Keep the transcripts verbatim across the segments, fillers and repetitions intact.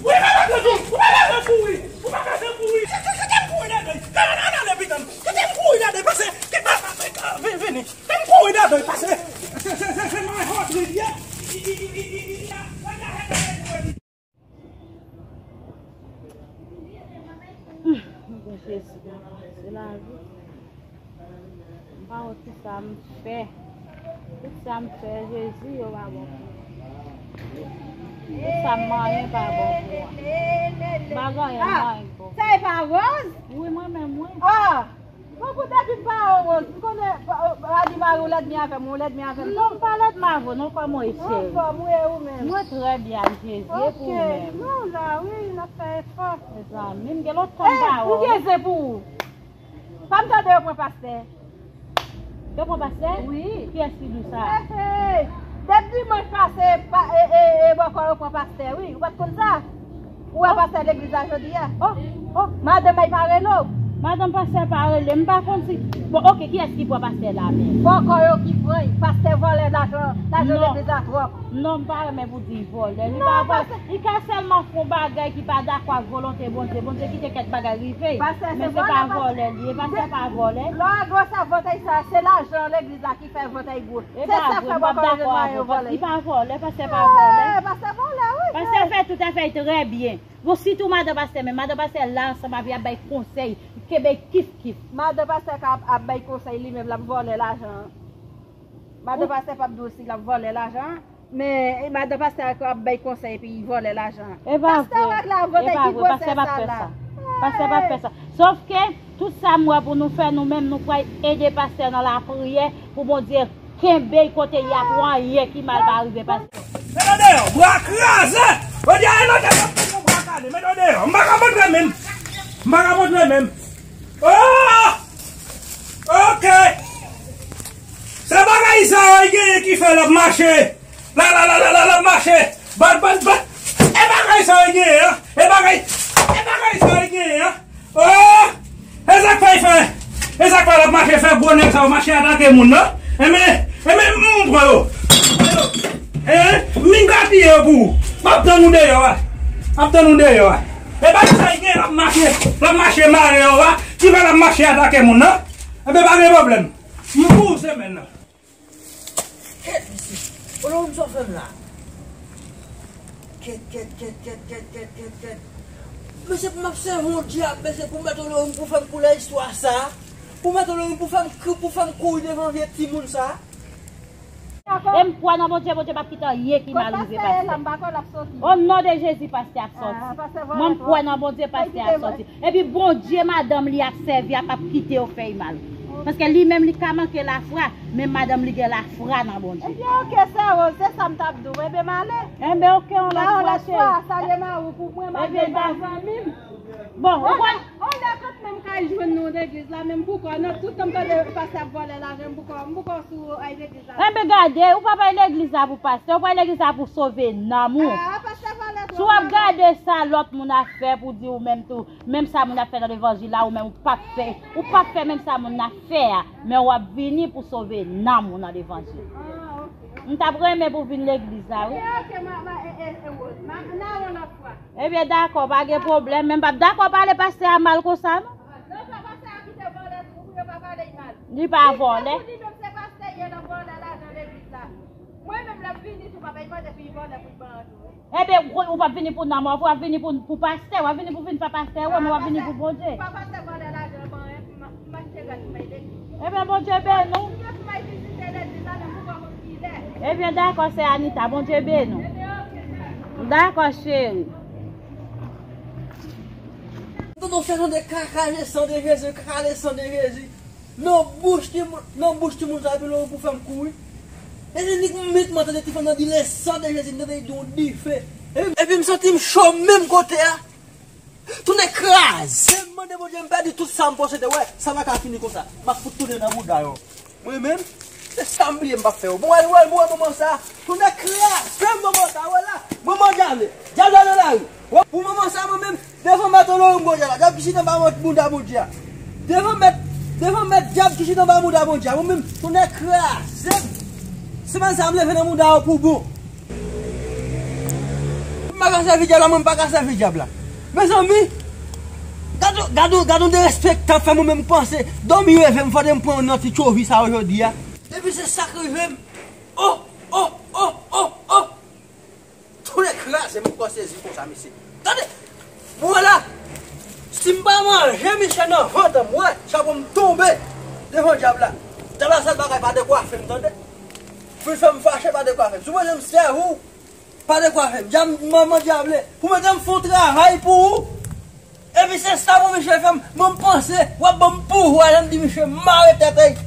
Ou pa ka fè pou wi. Ou pa ka fè pou wi. Kite m kouri ladan. Kite m kouri ladan. Pase. Vini, vini. Kite m kouri ladan. Pase. Se, se, se, se my heart li ye. Hum, Jezi, se lavi. M pa wè ki sa m fè. Tout sa m fè, Jezi, yo pa bon pou mwen. Tout sa m manyen pa bon pou mwen. M pa gen anyen m manyen k bon. Sa e pa Rose? Wi, mwen menm, wi. Ah! Bon, pou depi m pa wè Rose, m konnen, pa, pa di mari w lèdmi avè m, ou lèdmi avè m. Non, m pa lèdmi avè w, non, kòman w ye, cheri? Anfòm, wi, e ou menm? Mwen trè byen, ak Jezi, e pou ou menm? Ok, nou la, wi, n ap fè efò. Mezanmi, m gen lontan m pa wè w. Ey, m gen zen pou ou. Pa m tande yo pran pastè. Yo pran pastè? Wi. Kiyès ki di w sa? Hey, hey. Depi dimanch pase, pa, e, e, e, bòkò yo pran pastè, wi. Ou pa t konn sa? Ou wè pastè legliz la jodi a? Oh, oh. Madanm ay pa rele w? Madanm pastè pa rele. M pa konn si. Bon, ok, kiyès ki pran pastè la menm? Bòkò yo ki pran l. Pastè vòlè lajan, lajan legliz la twòp. Non, m pa renmen pou di vòlè. Li pa vòlè. Li ka sèlman fè yon bagay ki pa dakò ak volonte Bondye. Bondye kite kèk bagay rive. Men se pa vòlè li ye. Pastè pa vòlè. Lè w wè gwosè vòtèy sa, se lajan legliz la ki fè vòtèy gwo. Se sa k fè bòkò yo vòlè. Li pa vòlè, pastè pa vòlè. Pastè vòlè, wi. Pastè fè tout afè trè byen. Bon, sitou madan pastè, men madan pastè la ansanm avè y ap bay konsèy, kenbe kif kif. Madan pastè ka ap, ap bay konsèy li menm, l ap vòlè lajan an. Madan pastè p ap di w si l ap vòlè lajan an, men madan pastè a k ap bay konsèy epi l vòlè lajan an. Pastè wè la vòlè ki gwosè sa la. Pastè p ap fè sa. Sòf ke tout sa m wè pou nou fè nou menm, nou pral ede pastè nan lapriyè pou Bondye kenbe l kote l ye a pou anyen ki mal pa rive pastè. Mete w deyò, bwa kraze! Jodi a e lòtè k ap pran bwa kale, mete w deyò. M pa ka montre menm. M pa ka montre menm. Oh! Ok. Se bagay sa yo genyen ki fè l ap mache. La, la, la, la, la, l ap mache. Bat, bat, bat. E bagay sa yo genyen, an. E bagay, e bagay sa yo genyen, an. Oh! E sa k fè, fè. E sa k fè l ap mache fè gwo nèg sa yo mache atake moun, non? Enben, enben, m pran yo. M pran yo. Hein? M vin ka tiye yo pou ou. M ap tann ou deyò a. M ap tann ou deyò a. E bagay sa yo genyen, l ap mache, l ap mache mare yo a. Ki fè l ap mache atake moun, non? Enben, pa gen pwoblèm. M pou ou semèn nan. Kèt, mesye. Olowin, sa w fè m la? Kèt, kèt, kèt. Mesye, pou m ap sèvi yon dyab, mesye, pou m mèt Olowin pou fè m koule istwa sa. Pou mèt Olowin pou fè m kri, pou fè m kouri devan vye timoun sa. E m kwè nan Bondye, Bondye p ap kite anyen ki mal rive pastè. O non de Jezi, pastè ap sòti. Mwen, m kwè nan Bondye, pastè ap sòti. Epi Bondye, madanm li ap sèvi a p ap kite yo fè l mal. Paske li menm, li ka manke lafwa, men madanm li gen lafwa nan Bondye. Ebyen, oke, sè Rose, se sa m t ap di w. Ebyen, m ale. Enben, oke, yon lòt fwa, cheri. Salye mari w pou mwen, m ap di l pa zanmi m. Bon, ou konn. On lè kont menm kay jwenn nou legliz la, menm boukò, nan tout tan m tande pastè ap vòlè lajan, m boukò, m boukò sou ay legliz la. Enben, gade, ou pa bay legliz la pou pastè, ou bay legliz la pou sove nanm ou. Si w ap gade sa lòt moun ap fè pou di ou menm tou, menm sa moun ap fè nan levanjil la, ou menm ou p ap fè, ou p ap fè menm sa moun ap fè a, men w ap vini pou sove nanm ou nan levanjil. M t ap renmen pou w vin legliz la, wi. Ebyen, dakò, pa gen pwoblèm, men m p ap dakò pale pastè a mal konsa, non. Li pa vòlè. Vini tou, papa, li mande pou li vòlè pou li ban an tou. Ebe, ou, ou p ap vini pou nanm, w ap vini pou, pou pastè, w ap vini pou vin fè pastè wè, men w ap vini pou Bondye. Pa pastè vòlè lajan ban, m, m achte rad pou m ede. Ebyen, Bondye beni w. Ebyen, dakò, sè Anita, Bondye beni w. Dakò, cheri. Tonton fè tande kaka le san de Jezi, kaka le san de Jezi. Nan bouch timoun, nan bouch timoun sa epi lè ou pou fè m kouri. E li nik met mwen tande ti fanm nan di le san de Jezi, m tande li di yon dife. Epi, epi m santi m cho menm kote a. Tounen kraze, m mande Bondye, m pèdi tout sa m posede. Wè, sa pa ka fini konsa. M ap fout tounen nan bouda yo. Mwen menm, se sa m bliye m p ap fè yo. Bon, wè, wè, bon, wè, manman sa. Tounen kraze, manman sa, wè la. Manman dyab, dyab la nan lari. Wè, pou manman sa, mwen menm, devan mèt Olorim Bondye la, dyab ki chita anba mouda Bondye a. Devan mèt, devan mèt dyab ki chita anba mouda Bondye a. Mwen menm, tounen kraze. Semèn sa, m leve nan mouda yo pou bon. M pa ka sèvi dyab la, mwen m pa ka sèvi dyab la. Mezanmi, gade, gade, gade yon derespektan fè mwen menm panse. Dòmi reve m, fòde m pran yon nan ti tchovi sa yo jodi a. Epi se sa k rive m. Oh, oh, oh, oh, oh. Tounen kraze m ankò sezi konsa, mesye. Tande! Mwen la, si m pa manje Miche nan vant an, mwen, chapo m tonbe devan dyab la. Dyab la, sèl bagay pa dekwafe m, tande. Pou l fè m fache, pa dekwafe m. Si w bezwen m sèvi w, pa dekwafe m. Dyab, manman dyab le, pou mete m fè yon travay pou ou. Epi se sa pou Miche fè m. Mwen m panse w ap ban m pouvwa, jan m di Miche mare tèt ay.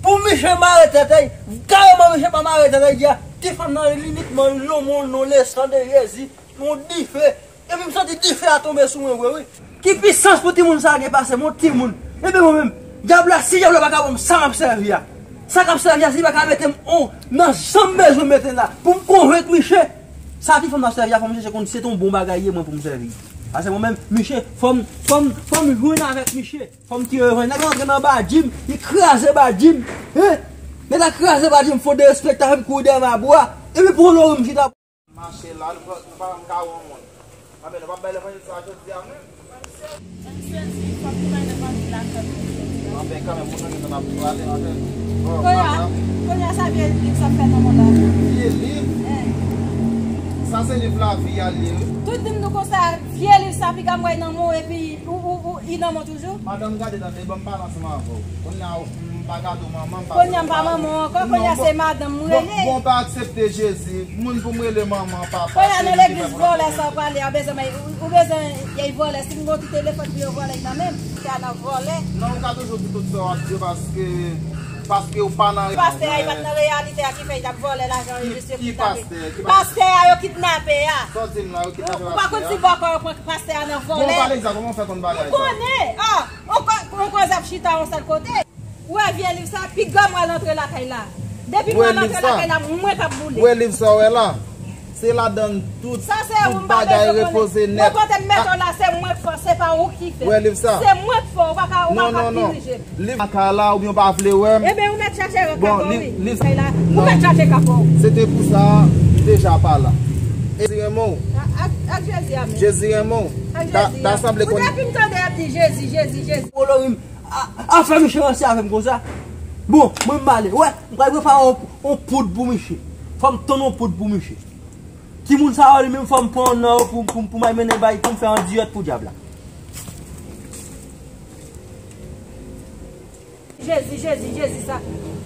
Pou Miche mare tèt ay. Kareman Miche pa mare tèt ay, di a. Ti fanm nan li nik man lonmon non le san de Jezi. Yon dife. Epi m santi dife a tonbe sou mwen vre wi. Ki pisans pou timoun sa gen pase m, yon timoun? Epi mwen menm, dyab la, si dyab la pa ka ban m sa m ap sèvi a, sa k ap sèvi a, si li pa ka mete m on nan jan m bezwen mete la, pou m konvenk Miche, sa ti fanm nan sèvi a, fò m chèche konn si se t on bon bagay ye mwen pou m sèvi. Paske mwen menm, Miche, fò m, fò m, fò m jwenn avèk Miche. Fò m tire revanj. Nèg la antre nan badji m, li kraze badji m. Hein? Nèg la kraze badji m, fò derespektan fè m kouri dèyè m a bwa. Epi pou Olorim chita. Mache la, nou pa, nou pa janm ka wè yon moun. Anben, nou p ap bay levanjil sa jodi a menm. M sezi, fòk nou bay levanjil la kanmenm jodi a. Anben, kanmenm, moun nan gentan ap prale, anben. Bon, kounye a, madanm. Kounye a, sa vye liv sa ap fè nan mond la? Vye liv? Eh. Sa se liv lavi a li ye, wi. Tout di m nou konsa, vye liv sa, piga m wè nan men w, epi ou, ou, ou, li nan men w toujou? Madanm, gade, tande, ban m pale ansanm avè w. Kounye a, m pa gade w manman, m pa... Kounye a m pa manman w ankò, kounye a se madanm m rele. Bon, bon, pa aksepte Jezi. Moun pou m rele manman, papa, kounye a nan legliz vòlè sa w prale a, ou bezwen, ou, ou bezwen yay vòlè. Si m gon ti telefòn pou yo vòlè nan men m, se a nan vòlè. Non, ou ka toujou di tout sa w ap di yo paske, paske ou pa nan... Pastè a, li pa t nan reyalite a ki fè li t ap vòlè lajan yo, mesye ki tape. Ki pastè? Ki pastè? Pastè a yo kidnape a. Sa w di m la, yo kidnape pastè a? Ou, ou pa konn si bòkò yo pran pastè a nan vòlè? Bon, pa egzanp, kòman w fè konn bagay sa? Ou konnen, ah, on ko-, on koze ap chita yon sèl kote. Ou wè vye liv sa, piga m al antre lakay la. Depi m al antre lakay la, mwen k ap boule. Ou wè liv sa w wè la? Se ladan l tout, tout bagay repoze nèt. Mwen kote m mete w la, se mwen k fè w, se pa ou ki fè. Ou wè liv sa? Se mwen k fè w, ou pa ka, ou pa ka dirije. Liv sa ka la, oubyen w pa vle wè m. Ebyen, ou mèt chache kapon, wi. Bon, liv, liv sa, ou mèt chache kapon. Se te pou sa, m deja pa la. E Jezi renmen w. Ak, ak Jezi a menm. Jezi renmen w. Ak Jezi a. Ta, ta sanble konn... Ou depi m tande y ap di Jezi, Jezi, Jezi. Olorim, a, afè Miche ranse avè m konsa. Bon, mwen m ale. Wè, m pral prepare yon, yon poud pou Miche. Fò m tann yon poud pou Miche. Timoun sa yo, li menm, fò m pran nan yo pou, pou, pou m al mennen bay, pou m fè yon diyèt pou dyab la. Jezi, Jezi, Jezi sa.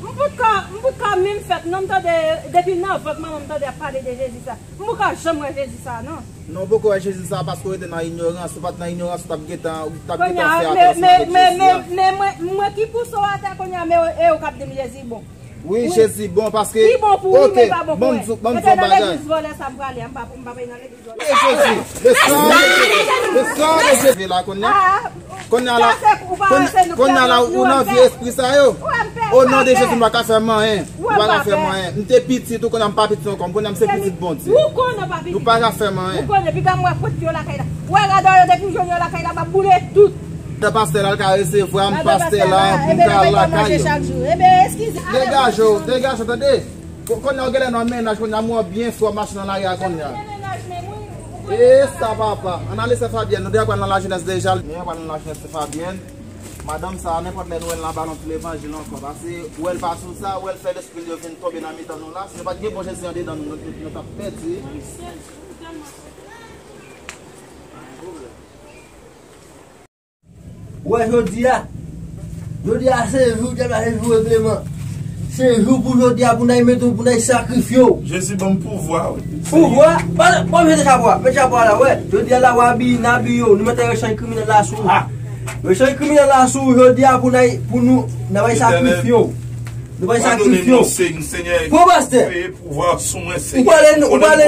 M pout ka, m pout ka menm fèt, non, m tande, depi nan vant manman m tande y ap pale de Jezi sa. M pout ka janm wè Jezi sa, non. Non, ou poko wè Jezi sa paske w rete nan inyorans. Ou pa t nan inyorans, ou t ap gentan, ou t ap gentan fè atè ansanm avèk Jezi a. Men, men, men, men mwen, mwen ki pouse w atè kounye a, men e ou k ap di m Jezi bon. Wi, Jezi bon, paske, oke, ban m di w, ban m di w yon bagay. Rete nan legliz vòlè sa m prale a, m pa, m pa vle nan legliz vòlè. E Jezi, men sa, men sa, men Jezi la kounye a. Kounye a la, kounye a la, ou nan vye espri sa yo. O non de Jezi, m pa ka fè m anyen. M pa ka fè m anyen. M te pitit, ou konnen m pa pitit ankò. M konnen m se pitit Bondye. Ou konnen w pa pitit. Nou pa ka fè m anyen. Ou konnen, piga m wè kote yo lakay la. Wè radò yo, depi m jwenn yo lakay la, m ap boule tout. Pastè la, l ka resevwa m, pastè la, pou m ka al lakay yo. Degaje w, degaje w, tande. Ko-, kounye a w genlè nan mennaj, kounye a m wè w byen fre w ap mache nan lari a kounye a. E sa papa, ann ale sè Fabyèn, nou deja pral nan lajenès deja, nou deja pral nan lajenès sè Fabyèn. Madanm sa a, nenpòt lè nou wè l nan balon pou levanjil ankò. Pase, ou wè l pa sou sa, ou wè l fè lespri l yo vin tonbe nan mitan nou la. Si nou pa t gen bon Jezi andedan nou, nou, nou t ap pèdi. Ou wè jodi a, jodi a se jou dyab la, se jou regleman. Se jou pou jodi a pou n al mete w, pou n al sakrifye w. Jezi ban m pouvwa, wi. Pouvwa? Pa, pa mete chapo a, mete chapo a la, wè. Jodi a la, w abiye, n abiye w, nou mete rechanj kriminèl la sou ou. Rechanj kriminèl la sou ou jodi a pou n al, pou nou, n ap al sakrifye w. Nou pral sakrifye w. Pran pastè. Ou pale, ou pale.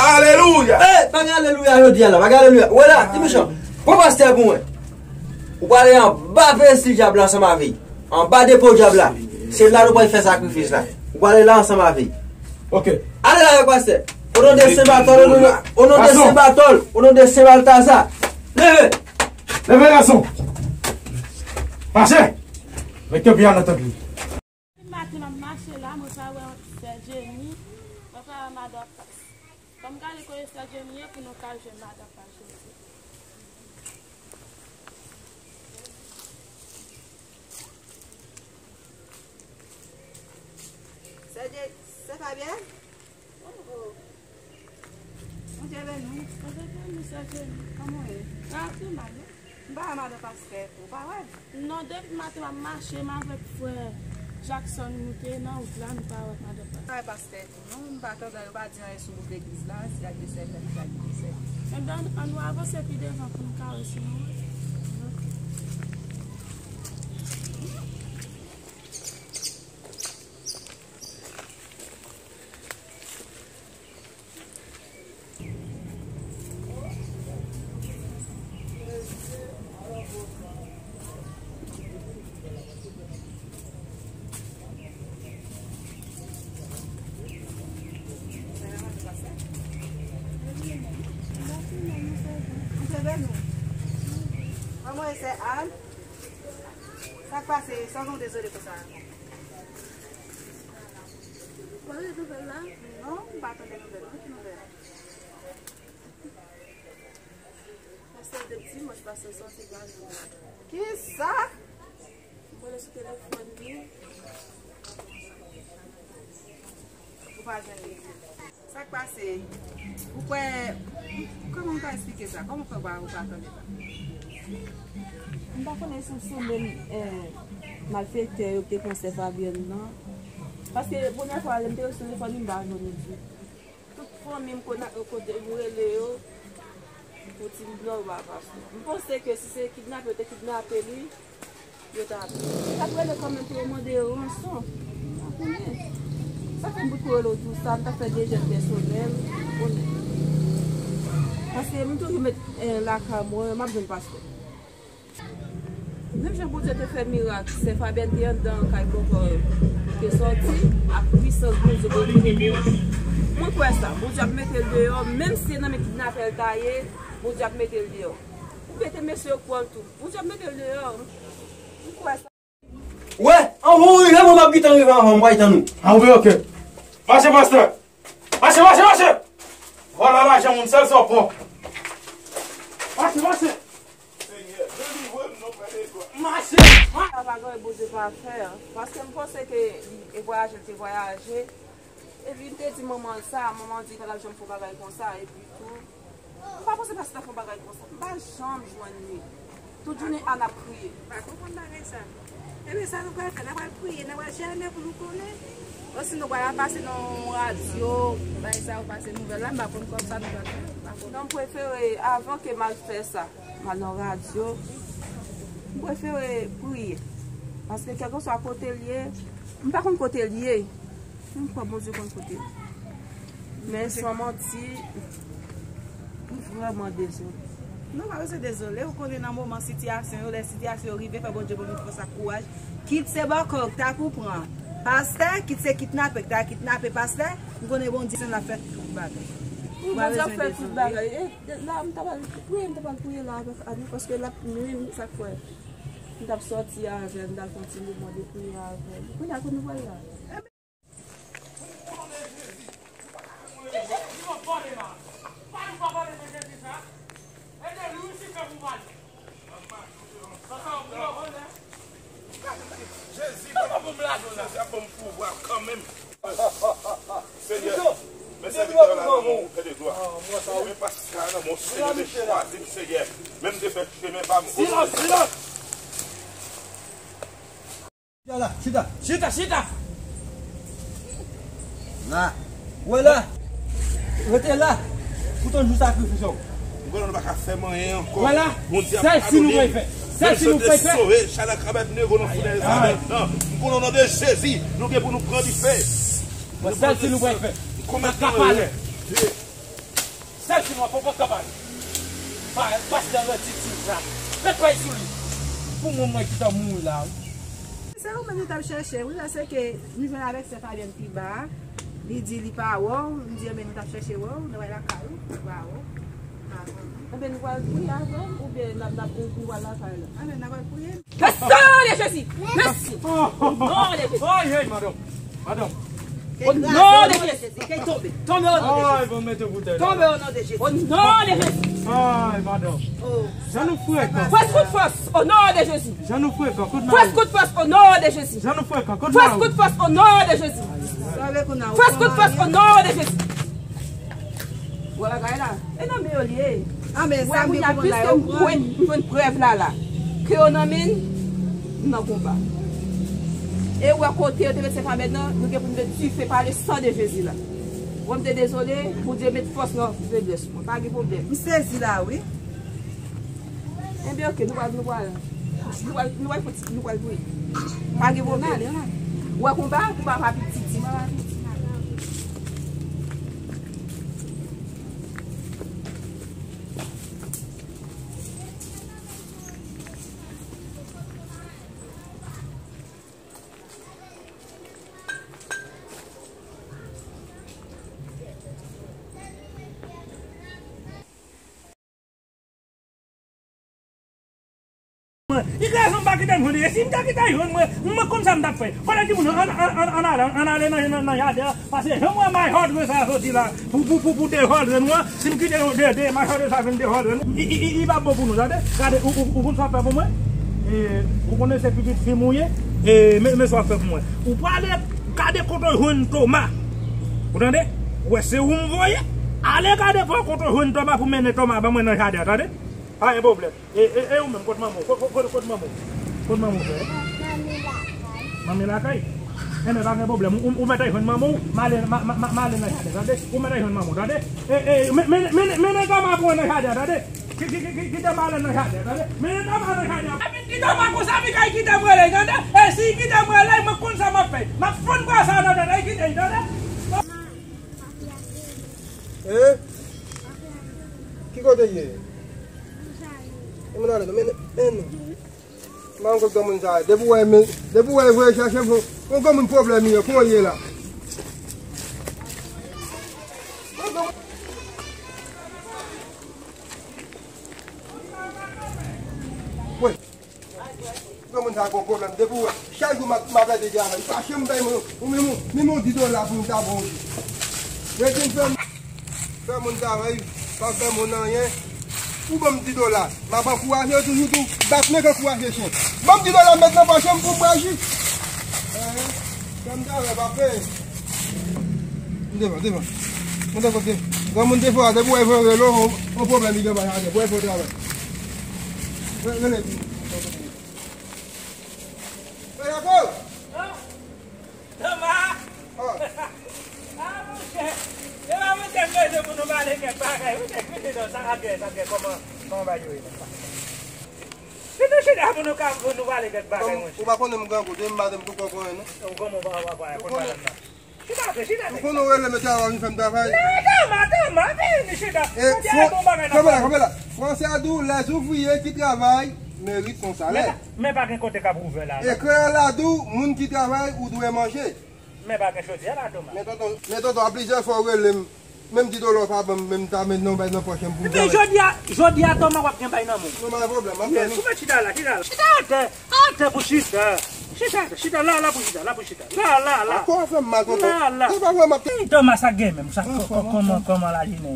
Alelouya. Eh, pa gen alelouya jodi a la, pa gen alelouya. Ou wè la, ti mechan. Pran pastè pou mwen. Ou pale anba vesti dyab la ansanm avè l. Anba depo dyab la. Se la nou pral fè sakrifis la. Ou pale la ansanm avè l. Ok. Ale la avèk pastè. O non de Sen Batòl, o non de, o non de Sen Batòl, o non de Sen Baltaza. Leve. Leve gason. Mache. Mete pye a nan tèt li. Maten m ap mache la, mwen pa wè sè Jenny, mwen pa wè madan Pas. Fò m gade kote sè Jenny ye pou nou ka jwenn madan Pas jodi. Sè Je-, sè Fabyèn? Oh, oh. Bondye beni w. Bondye beni w, sè Jenny. Kòman w ye? Ah, pi mal, wi. M pa wè madan pastè tou, ou pa wè l? Non, depi maten m ap mache, m avèk frè Jackson, nou te nan wout la, nou pa wè madan pastè. M pa wè pastè tou, non, m pa tande yo pa di anyen sou wout legliz la, si y al de sèt, y al de sèt. Enben, ann, ann nou avanse pi devan pou nou ka wè si nou wè. Ok. Kòman e sè Ann? Sa k pase? Sa w gen w dezole konsa? Ou pa tande nouvèl la? Non, m pa tande nouvèl, non. Ki nouvèl? Pastè te di mwen pastè sòti pa jwenn li. Kisa? M rele sou telefòn li. Ou pa jwenn li? Sa k pase? Ou kwè, kòman m ka eksplike sa? Kòman w fè w pa, ou pa tande sa? M pa konnen si w sonde, eh, malfektè yo ki te pran sè Fabyèn nan. Paske premyè fwa lè m te resi telefòn li, m pa jwenn li ditou. Tout fanmi m kote, kote m rele yo, pou di m non, yo pa pase. M panse ke si se kidnapè yo te kidnape li, yo ta, yo t ap rele kanmenm pou yo mande ranson. M pa konnen. Sa fè m bout kou rele w tou sa, m t ap fè de jèn pèsonèl, ou konnen. Paske m toujou met, eh, lakay mwen, m ap jwenn pastè. Menm jan Bondye te fè mirak, sè Fabyèn te anndan kay bòkò, te sòti, ak pwisans Bondye pou l mete l deyò. Mwen kwè sa, Bondye ap mete l deyò, menm si se nan men kidnapè l ta ye, Bondye ap mete l deyò. Ou mete mesye yo pran l tou, Bondye ap mete l deyò. Mwen kwè sa. Wè, anvan w rive, mwen m ap gentan rive anvan w, m pral tann ou. A, oke, oke. Mache, pastè. Mache, mache, mache. Vòlè lajan moun, sèl sa w pran. Mache, mache. Mache, mache. Pa, pa gen Bondye pa fè, paske m panse ke li, e vwayaje l te vwayaje. Epi m te di manman l sa, manman l di l pa t ap janm fè yon bagay konsa, epi tou, m pa panse pastè ta fè yon bagay konsa. M pa janm jwenn li. Tout jounen a n ap priye. M pa konprann bagay sa. Ebyen sa nou pral fè, n a pral priye, n a pral jene pou nou konnen. Osinon pral pase nan yon radyo, bagay sa yo pase nouvèl la, m pa konn kòman nou pral fè, m pa konnen. Non, m prefere, avan ke m al fè sa, m al nan radyo, m prefere priye. Paske kèlkeswa kote l ye, m pa konn kote l ye. M kwè Bondye konn kote l. Men san manti, m vrèman dezole. Non, pa bezwen dezole. Ou konnen nan moman sitiyasyon yo, lè sitiyasyon yo rive, fè Bondye ban nou fòs ak kouraj. Kit se bòkò k ta pou pran pastè, kit se kidnapè k ta kidnape pastè, m konnen Bondye se l ap fè tout bagay. Wi, Bondye ap fè tout bagay. E, e, la, m ta pral priye, m ta pral priye la avèk Annie, paske l ap nwi m, sa k fè m t ap sòti avè l, m t al fè yon ti mouvman de priyè avè l. Kounye a, kote nou pral la? Ou konnen Jezi, ou pa ka mwen. Li se yon vòlè, man. Pa di w pa pale de Jezi sa. E de Lisifè pou w pale. Paske Sa ap ban m pouvwa kanmenm. Senyè, men sèvitè w la nan men w, Pè de glwa. Men pase sa nan men w, Senyè, men chwazi m, Senyè. Men m te fè chemen pa m. Silans, silans! Chita la, chita, chita, chita! La. Wè la. Rete la. Pou tann jou sakrifis ou. M konnen nou pa ka fè m anyen ankò. Wè la. Bondye ap padone m. Sèl si nou pral fè. Sèl si nou pral fè. Sove, chalak rabat nevo nan founèy sa nan. M konnen o non de Jezi, nou gen pou nou pran dife. Wè, sèl si nou pral fè. M pa ka pale. Sèl si nou pral pran kanpay. Pa, pastè Randy di sa. Met pay sou li. Pou moun mwen ki ta mouri la. Se ou menm nou t ap chèche, wi, paske nou jwenn avèk sè Fabienne pi ba a. Li di li pa wè w, m di, enben, nou t ap chèche wè w, nou pral lakay ou, nou pa wè w. Enben, nou pral priye avè w, oubyen n ap, n ap, nou pral lakay la? Enben, n ap priye. Pastè de Jezi! Mèsi! O non de Jezi! Ay, ay, madanm! Madanm! O non de Jezi! Kay tonbe! Tonbe o non de Jezi! Ay, bon, mete pou tè. Tonbe o non de Jezi! O non de Jezi! Ay, madanm! Jan nou frekan. Fòs kont fòs, o non de Jezi. Jan nou frekan, kote mari? Fòs kont fòs, o non de Jezi. Jan nou frekan, kote mari? Fòs kont fòs, o non de Jezi. Fòs kont fòs, o non de Jezi. Wè bagay la. E nan men yo li ye. Wè kounye a, piske m jwenn, m jwenn prèv la la. Ke yo nan men n, m nan konba. E wè kote yo te met sè Fabienne nan, nou gen pou n met dife pa le san de Jezi la. Wè m te dezole, Bondye met fòs nan feblès mwen. Pa gen pwoblèm. M sezi la, wi. Enben, oke, nou pral, nou pral, nou pral, nou pral fè ti, nou pral priye. Pa gen pwoblèm. Ou wè konba, konba pa piti. Li kraze m pa kite m jwenn li. E si m te kite l jwenn mwen, mwen konn sa m t ap fè. Fò l di moun, ann, ann, ann, ann ale, ann ale nan, nan, nan jaden an. Paske jan m wè may hòdre sa soti la, pou, pou, pou, pou dezòdre nou an, si m kite de, de, may hòdre sa vin dezòdre nou, i, i, i, i p ap bon pou nou, tande. Gade, ou, ou, ou konn sa w ap fè pou mwen? E, ou konnen se pitit fi m ou ye? E, men, men sa w ap fè pou mwen. Ou prale gade kote w jwenn Toma. Ou tande? Ou wè se ou m voye? Ale gade pou kote w jwenn Toma pou mennen Toma ban mwen nan jaden an, tande? Pa gen pwoblèm. E, e, e ou menm, kot manman w? Kot, kot, kot, kot manman w? Kot manman w, frè? Manmi lakay. Manmi lakay? Enben, pa gen pwoblèm. Ou, ou, ou mèt al jwenn manman w, m ale, ma, ma, ma, m ale nan jaden, tande? Ou mèt al jwenn manman w, tande? E, e, men, men, men, mennen Toma pou mwen nan jaden, tande? Ki, ki, ki, ki, kite m ale nan jaden, tande? Mennen Toma nan jaden. Epi kite m konsa, Mikay kite m rele, tande? E si kite m rele, mwen konn sa m ap fè. M ap fonn bwa sa nan tèt, e kite l, tande? E? Ki kote l ye? E moun ale, men, men nou. M pa konn kot granmoun sa ye. Depi w wè, men, depi w wè, voye chache pou, pou granmoun pwoblèm li ye, kon l ye la. Wè. Granmoun sa gon pwoblèm. Depi w wè, chak jou m ap, m ap pèdi travay. Li pa janm bay mwen, ou menm, ou menm yon di dola pou m ta ba w. Rete m fè, fè moun travay, pa fè moun anyen. Ou ban m di dola. M ap ankouraje w toujou tou. Bat men k ankouraje chen. Ban m di dola m met nan pòch mwen pou m bwè ji. Fè m travay, pa peye. M devan, devan. M devan, devan. Granmoun devan, depi w wè yon relo, yon, yon pwoblèm, li gen bay atè. Pou w fè travay. Rele, rele. Fè dakò! Toma! Ah, monchè! Se pa monchè m bezwen pou nou pale kèk bagay. Monchè, kite non, sa ap gen, sa ap gen. Kòman, kòman bagay yo ye la? Vin nou chita pou nou ka, pou nou pale kèk bagay, monchè. Ou pa konnen m grangou, depi maten m poko pran anyen, non. Ou konnen ou pa, pa, pa, pa, konn madanm nan. Chita, chita. Ou konnen ou rele m travay, vin fè m travay. Non, Toma, Toma, vin chita. Kanpe la, kanpe la. Franse a di w, les ouvriers qui travaillent méritent son salaire. Men pa, men pa gen kote k ap ouvè la. Ekrè a la di w, moun ki travay, ou dwe manje. Men pa gen chodi a la, Toma. Men tonton, men tonton, a plizyè fwa ou rele m. Menm di dola w pa ban m, menm ta met nan bay nan pòch mwen pou m travay. Epi jodi a, jodi a, Toma, w ap gen bay nan men w. Non, pa gen pwoblèm, m ap tann ou. Ou mèt chita la, chita la. Chita atè, atè pou chita. Chita atè, chita la, la pou chita, la pou chita. La, la, la. Ankò w fè m mal, tonton. La, la. Se pa vre, m ap tann. Toma, sa gen menm, sa, kò-, kò-, kòman, kòman la jenè?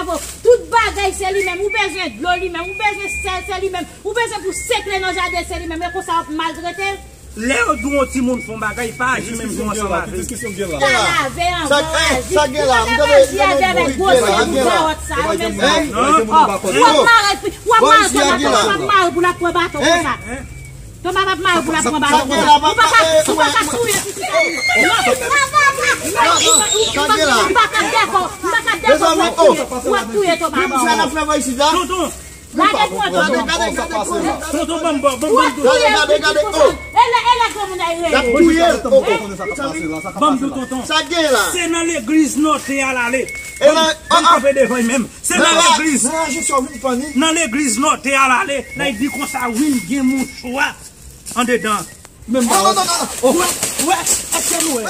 avè w. Tout bagay se li menm. Ou bezwen dlo li menm. Ou bezwen sèl se li menm. Ou bezwen pou sekle nan jaden se li menm. E konsa w ap maltrete l. Lè yo di w yon timoun fè yon bagay, pa aji menm jan ansanm avè l. Sa lave anvan w aji. Ou pa ka aji avè avèk gwo zye bout kawòt sa yo, mezanmi. Ou ap mare, w ap mare pou l ap pran baton konsa. Tonba p ap mare pou l ap pran baton konsa. Ou pa ka, ou pa ka touye pitit la. Ou pa ka dèkò, ou pa ka dèkò pou w touye. Ou ap touye tonba. Tonton, lage pou mwen, tonton. Tonton, ban m, ban m, ban m, ban m. Ou ap touye pitit konsa. E lè, e lè granmoun nan rele. Ban m di w, tonton. Se nan legliz nòte a l ale. Ban m kanpe devan l menm. Se nan legliz. Nan legliz nòte a l ale. Nan li di konsa, wi, m gen mouchwa andedan. Menm pa wè. Ou wè? Ou wè? Èske nou wè?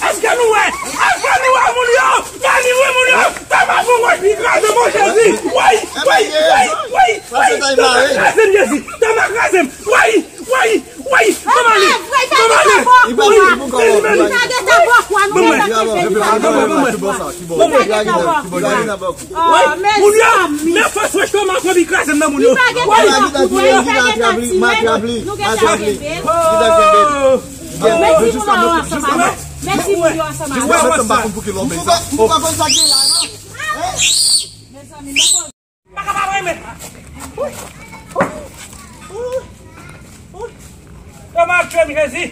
Èske nou wè? Èske nou wè moun yo? Gade wi moun yo! Toma pran wè pi kraze m, o Jezi! Woy! Woy! Woy! Woy! Woy! Toma kraze m, Jezi! Toma kraze m! Woy! Woy! Woy! Toma ale! Toma ale! Woy! Li pa gen tabò kwa nou. Ban mwen. Ban mwen. Ban mwen. Ban mwen. Woy, moun yo, men fòs wèch yo, m ap pran pi kraze m nan moun yo. Woy, moun yo. Mèsi moun yo ansanm avè. Mèsi moun yo ansanm avè. Mwen pa konn sa gen la non. Mezanmi, mwen pa ka pa renmen. Yo mal tchwe m, Jezi.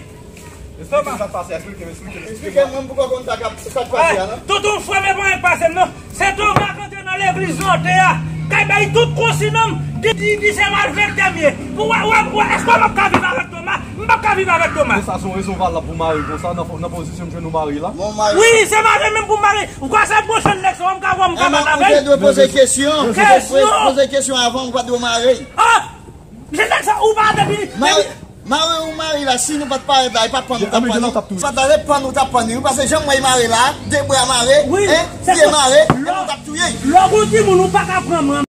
Toma. Sa k pase? Eksplike m, eksplike m, eksplike m. Eksplike m pou konn sa k ap, sa k pase a, non? Toutou, frè m, e pa anyen k pase m, non. Se Toma k antre nan legliz Lòte a, k al bay tout konsiy nan m, di, di, di se malfektè m ye. Ou wè, ou wè, ou wè, èske w ap ka viv avèk Toma? M p ap ka viv avèk Toma. Men sa se yon rezon valab pou mare konsa, nan, nan pozisyon m jwenn ou mare la? Wi, se mare menm pou mare. Ou kwè se bwochon nèg sa, m ka, m ka bat avè l? Ou te dwe poze kesyon. Kesyon! Poze kesyon avan, ou pa t dwe mare. Ah! Se nèg sa, ou pa depi, depi Mare ou mare la, si nou pa t parèt la, e pa t pann nou t ap pann li. Sa t ale pann nou t ap pann li, wi, paske jan m wè l mare la, de bra mare, wi, en, pye mare, e nou t ap touye l. Lè w gon timoun, ou pa ka pran manman.